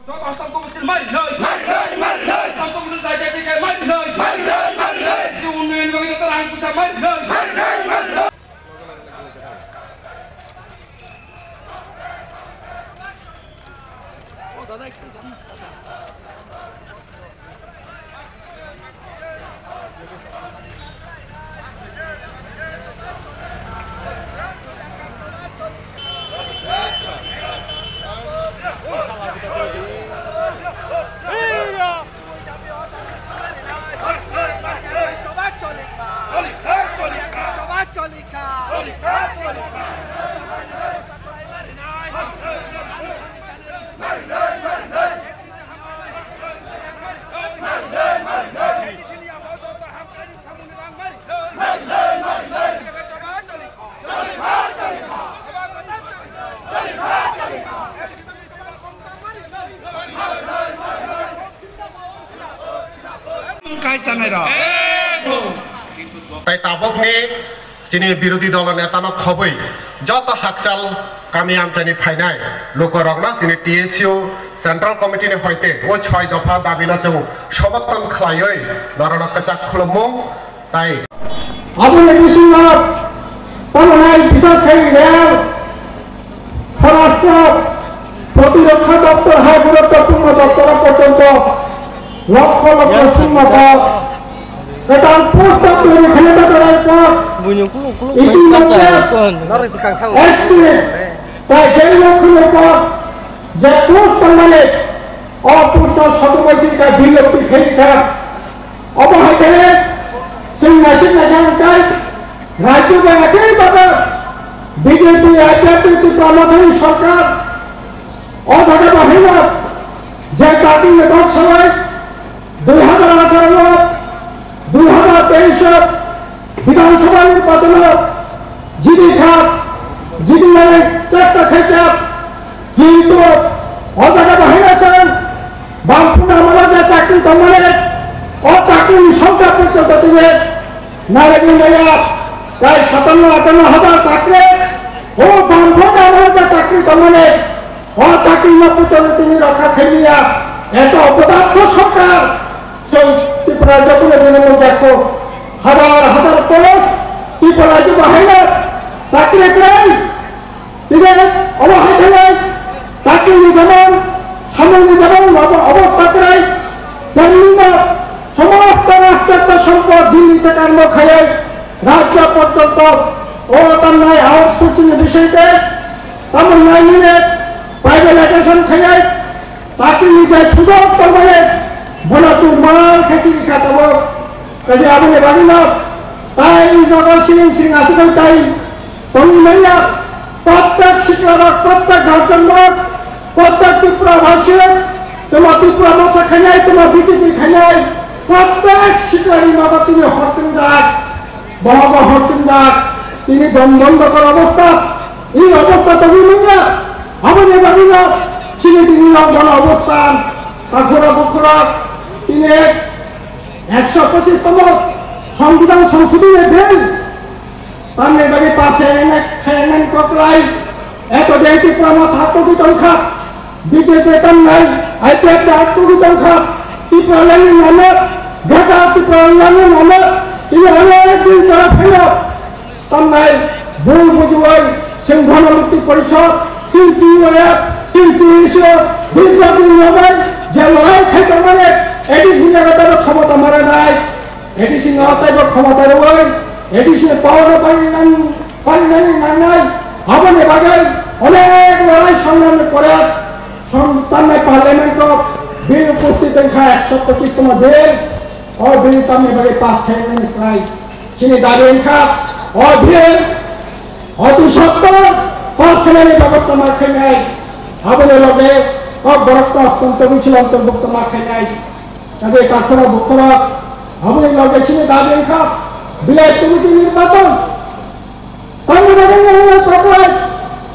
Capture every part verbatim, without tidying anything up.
Joto Assam Council mari noi. Mari noi, mari noi. Assam Council jai jai jai mari noi. Mari noi, mari noi. Kisi unnoyon bagwi joto rang puisa mari noi. Mari noi, mari noi. Kai chanai rok. Tai tabok ni Chini birodhi dolo neta no khobwi joto hakchal kami amchaini phainai lukurokno chini T S U Central Committee ni hoite o choi dopha dabi no chwng somorthon khlaiwi norokno kwchak khulumung tai. Aboni bisingo tamo nai bisas khai rel Swarashtra Protirokha Doptor hai guruttopurno doptor porjonto lokho lokho singmata kwtal post twi khaina ta kwrwi kok. Buino kulung kulung Iti bai masa manya kon. Norok swkang thago. Estimate bai jai lokho lokho je post tangmani o post no soto bai singkha bilopti khaikha. Obo hai khe chwng naisik naikha hwnkhe rajyo bai akhai baba B J P, I P F T, Tipra Mothani sorkar o jaga bahaino je chakri ni kok salai dui hajar atharo no dui hajar teis o Bidhan Sabha nirbachon o jidi kha, jidi nani chesta khaikha. Kintu o jaga bahaino chwng Bamphuna amolo je chakri tongmani, o chakri ni songkha porjonto tini narwgwi maya prai satanno atanno hajar chakri, o Bamphuna amolo je chakri tongmani, o chakri no porjonto tini rokha khaimaya. Eto opodakho sorkar, chwng Tripura rajyo phano bini mung jakho, hajar hajar post Tripura rajyo bahaino chakri kwrwi. Tini obo hai khe chakri ni jemon, samung ni jemon obo-, obostha kwrwi, Delhi no somosto rashtrito sompod Delhi theke karmo khaiwi rajyo porjonto o tamnai outsourcing ni bisingtwi tamo nai minute privatization khaiwi chakri ni je sujog tongmani bono chwng mal khe chini kha tabuk. Kaisa aboni bagwino tai nogo siring siring aswk bai tai tongwi manya. Prottek sikla rok, prottek guardian rok, prottek Tripura bhasik, tamo Tripura Motha khainai, tamo B J P khainai, prottek sikla ni nogo tini hor chwngjak, bohogo hor chwngjak, tini dom bondo kor obostha, i obostha tongwi manya. Aboni bagwino chini tini rok bono obostha, takhura bukhura, tini Ekso pochis tomo Songbidan Songshodhoni Bill tamni bagwi pass khainai, khainani koklai. Eto de Tripura Motha tugwi tongkha, B J P tamnai, I P F T tugwi tongkha, Tripura Land ni namo, Greater Tripura Land ni namo, tini onek din pora phaino. Tamnai bul bujiwi chwng Gana Mukti Porishad, chwng T Y F, chwng T S O, Biplab ni logai je lorai khai tongmani A D C ni jaga taibo khomota mara nai, A D C no taibo khomota rwui, A D C ni power no parinani, parinani nangnai, aboni bagwi onek lorai songlamni pore song-, tamnai Parliament o bill upusthit wngkha ekso pochis tongma bill, o bill tamni bagwi pass khainani kwlai. Chini dabi wngkha, o bill, oti sotto, pass khainani bagot tama khainai. Aboni loge, o borokno Punto Bichilom Torbuk tama khainai. Tade takhoro bukhoro, aboni loge chini dabi wngkha, village committee nirbachon. Tamni bagwi wngkha takhoro,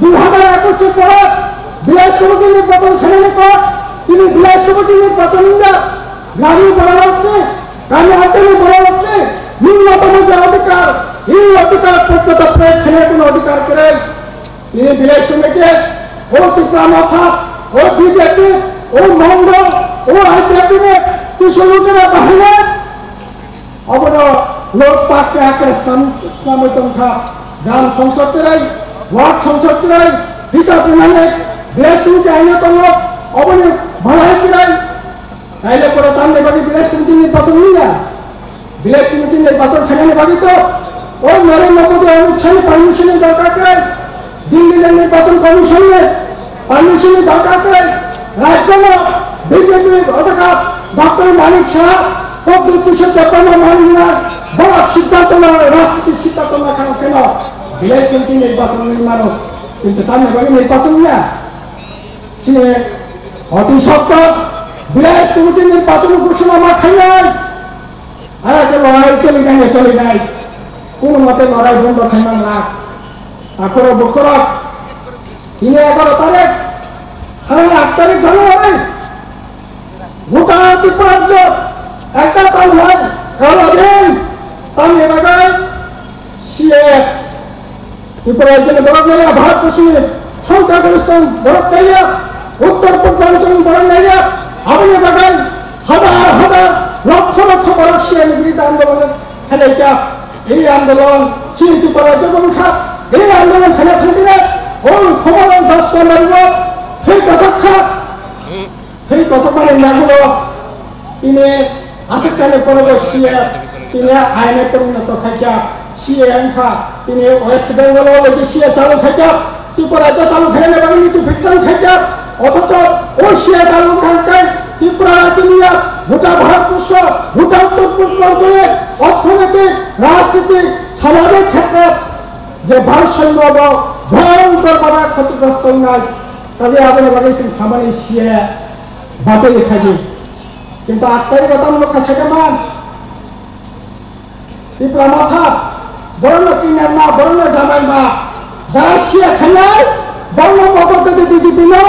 dui hazar ekush ni pore, village committee nirbachon khainani kok, tini village committee nirbachon wngjak, grami bororokni, Kami haptani borok ni nunnotomo je odhikar, ei odhikar porjonto proyog khainai kono odhikar kwrwi. Tini village committee, o Tipra Motha, o B J P, O mongol, o I P F T ni kisa lukira bahai. Obono lok pak ke ake sam-, samai tongkha. Gram songsad kwrwi, ward songsad kwrwi, hisab rinani village committee aina tongo, oboni balai kwrwi. Taile pore tamni bagwi village committee nirbachon wngya. Village committee nirbachon khainani bagwi to o Narendra Modi Amit Shah ni permission ni dorkar kwrwi, Delhi ni nirbachon commission ni permission ni dorkar kwrwi, rajyo no B J P odaka Doctor Manik Saha, Pradyut Kishore Debbarma manna borok siddhanto na, rajniti siddhanto na kang keno village committee nirbachon ni mano, kintu tamni bagwi nirbachon ya. Chini oti sokto village committee nirbachon ghoshona ma khainai. Ara ke lorai choli nai, choli nai. Kono mote lorai bondo khai man lak. Akhoro bokhorok. Tini egaro tarik. Thangnai aat tarik January. Gota Tripura rajyo ekta town hall kala din. Tamni bagwi C A F. Tripura rajyoni borok naiya, Bharat borsoni songkha goriston borok naiya, uttor purbanchal borok naiya, aboni bagwi hazar hazar, lokkho lokkho borok C A A ni biruddhe andolon khlaikha. Ei andolon chini Tripura rajyo wngkha, ei andolon khaina thangkhe, o Khumulwng Das Sharma rok thwi kwchak kha. Thwi kochokmani yagulo tini aswk chani porogo C A tini aine kwrwngno tokhaijak C A wngkha, tini West Bengal o lagi C A chalu khaijak, Tripura rajyo chalu khainani bagwi niti phikchang khaijak, othocho o C A chalu wngkha hwnkhe Tripura rajyoni ya, goda Bharat borsho, goda Uttor Purbanchalo orthonoitik, rajnitik, samajik khetre je bharsomyo bo bhayongkor bhabe khotigrosto wngnai, kaje aboni bagwi chwng samani C A. Batili khaidi. Kintu akhai bo tamo kha sakha man. Tipra Motha, borokno kinar ma, borokno jamai ma. Jara C A khainai, borokno mokol twi B J P no,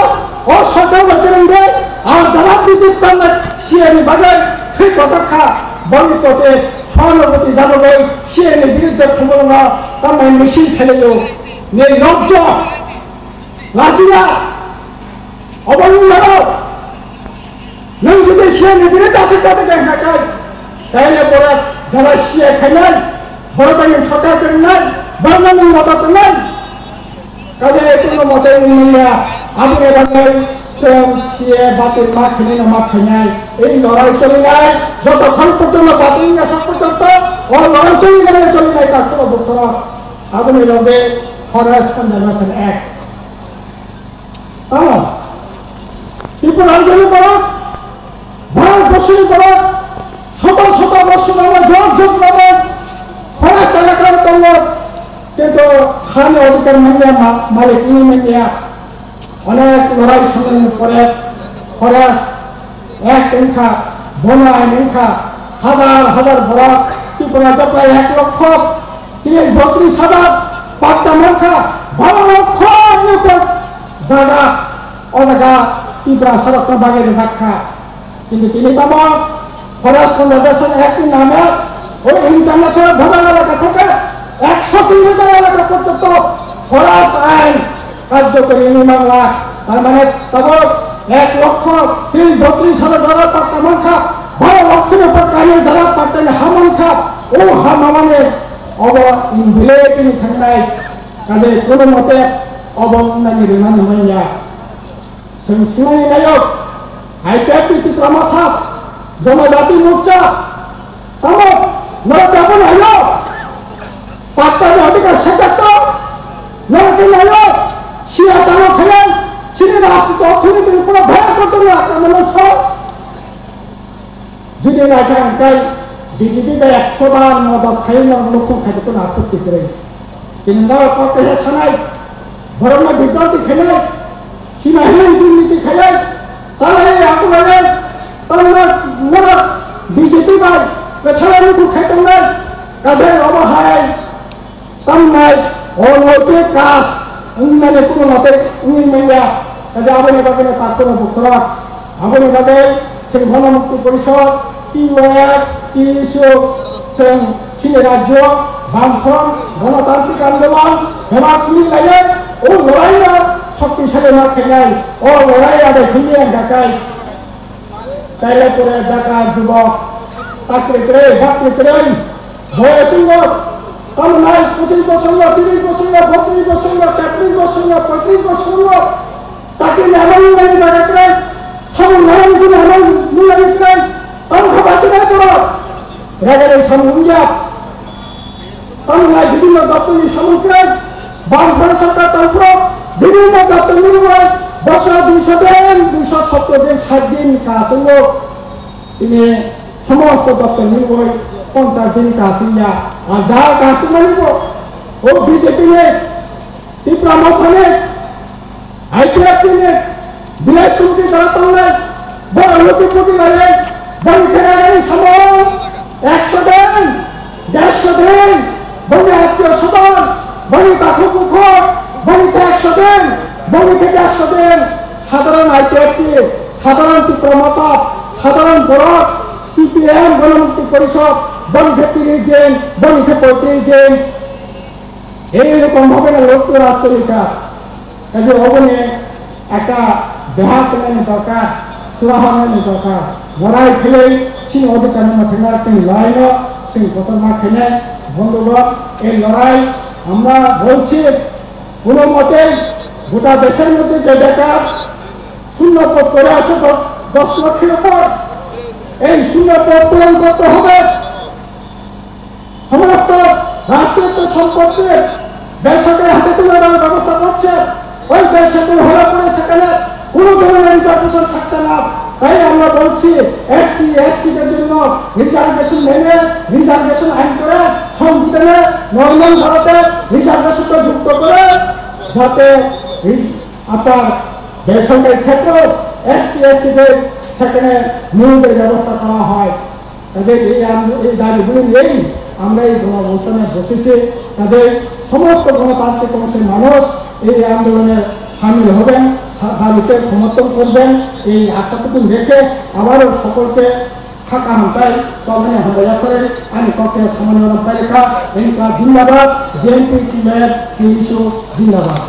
o sorkar bo kereng de, ar jara B J P tangna C A ni bagwi thwi kosak kha, borokni kote sono boti jabogoi C A ni biruddhe khumulwngo tamni misil khailaio. Ni nokjo, lachiya, Obo wng mano, nwng jodi C A ni biruddhe aswk jagwi de hwnkha khe, taile borok jara C A khainai, borok bai nwng sorkar kwrwngnai, borokno nwng motto tongnai, kaje kono mote wng manya, aboni bagwi chwng C A batir ma khainai no ma khainai, ei lorai cholinai, jotokhon porjonto batir wngya sak porjonto, o lorai cholinai cholinai takhoro bokhorok, aboni loge Forest Conservation Act. Tamo Tripura rajyoni borok, Bharat borsoni borok, soto soto borsor nangma jok jok nangma forest elaka tongo, kintu hani odhikar manya, ma-, malik wngwi manya. Onek lorai songnani pore forest Act wngkha, bono ain wngkha, hazar hazar borok Tripura jopra ek lokho tris botris hazar patta mankha, baro lokho ni upor jaga o jaga Tripura sorokno bagwi rwjak kha. Kintu tini tamo Forest Conservation Act ni name o international border elaka theke ekso kilometer elaka porjonto forest ain karjokori wngwi mangla, tar mane tabuk ek lokho tris botris hazar jora patta mankha, baro lokho ni upor kami jora patta ni ha mankha, o ha mamani obo invalid wngwi thangnai, kaje kono mote obo wngnani rwnani manya. Chwng sinai nayo, I P F T Tipra Motha, Jonojati Morcha, tamo, norok tabuk nayo, patta ni adhikar sajak to, norok khe nayo, siya chalo khayan, chini rajniti orthonoiti ni pura bhayangkor tongo akromon no so. Jodi naikha hwnkhe B J P bai ekso bar modot khai norok nukhung khai tongno apatti kwrwi. Tini norok kok kaisa sanai, borokno bibranti khainai, sina hinwi durniti khainai, chalai akulai, tamno norok B J P bai kwthalai nukhung khai tongnai, kaisa obo hai. Tamnai, o noite kas, wngnani kuno note wngwi manya, kaje aboni bagwino takhoro bukhorok, aboni bagwi chwng Gona Mukti Porishod, T Y F, T S U, chwng chini rajyo, Bamfront, Gonotantrik Andolon, bebak wngwi laiwi, o loraino শক্তিশালী না খেলাই, ও লড়াই আগে ফিরিয়ে দেখাই। তাইলে পরে বেকার যুবক, চাকরি করে, বাকরি করে, বয়স হলো, কম নাই, পঁচিশ বছর হলো, তিরিশ বছর হলো, বত্রিশ বছর হলো, তেত্রিশ বছর হলো, পঁয়ত্রিশ বছর হলো, চাকরি নেই, আমার মূল্যায়ন জায়গা করে, সব নানান গুণে আমার মূল্যায়ন করে, তখন খাবার চিন্তা করো, রেগারে সামনে উইয়া, তামিলনাড়ু বিভিন্ন দপ্তরি সামগ্রী, বামফ্রন্ট সরকার তরফ বিভিন্ন দপ্তর মিলিয়ে বছর দুইশো দিন, দুইশো সত্তর দিন, ষাট দিন কাজ হলো। তিনি সমস্ত দপ্তর মিলিয়ে পঞ্চাশ দিন কাজ হইয়া, আর যা কাজ হইব, ও বিজেপি নেই, ত্রিপুরা মথা নেই, আইপিএফ নেই, বিলেজ কমিটি যারা তলে, বড় লোকে কোটি লাগে, বড় খেলা গেলে সময় একশো দিন, দেড়শো দিন, বড় আত্মীয় স্বজন, বড় কাকু কুকুর, বড় একশো দিন, বড় থেকে একশো দিন, সাধারণ আইপিএফটি, সাধারণ ত্রিপুরা মথা, সাধারণ বড় সিপিএম গণমুক্তি পরিষদ, বড় তিরিশ দিন, বড় পঁয়ত্রিশ দিন, এইরকম ভাবে না লোক তো রাজচরিকা। কাজে অবনে একটা বেহাত নেন দরকার, সুরাহা নেন দরকার। লড়াই খেলে সিন অধিকার না থাকার তিন লাইন সিন কত না খেলে বন্ধুগণ, এই লড়াই আমরা বলছি কোনো মতে গোটা দেশের মধ্যে যে বেকার শূন্য পদ করে আছে দশ লক্ষের উপর, এই শূন্য পদ পূরণ করতে হবে। সমস্ত রাষ্ট্রীয় সম্পত্তি বেসরকারি হাতে তুলে দেওয়ার ব্যবস্থা করছে। ওই বেসরকারি হলে পরে সেখানে কোনো ধরনের রিজার্ভেশন থাকছে না। তাই আমরা বলছি, এসটি এসসিদের জন্য রিজার্ভেশন মেনে, রিজার্ভেশন আইন করে, সংবিধানে নয় নং ধারাতে রিজার্ভেশনটা যুক্ত করে, যাতে এই আপনার বেসরকারি ক্ষেত্র এসটি এসসিদের সেখানে নিয়োগের ব্যবস্থা করা হয়। কাজে এই আন্দো-, এই দাবিগুলি নিয়েই আমরা এই গণঅবস্থানে বসেছি। কাজে সমস্ত গণতান্ত্রিক অংশের মানুষ এই আন্দোলনে সামিল হবেন, সা-, দাবিতে সমর্থন করবেন। এই আশাটুকু রেখে আবারও সকলকে থাকা হামতাই, তবে হামতাই করে আমি ককে সামান্য পালিকা, এনকা জিন্দাবাদ, জেএনপি টিমের তিনশো জিন্দাবাদ।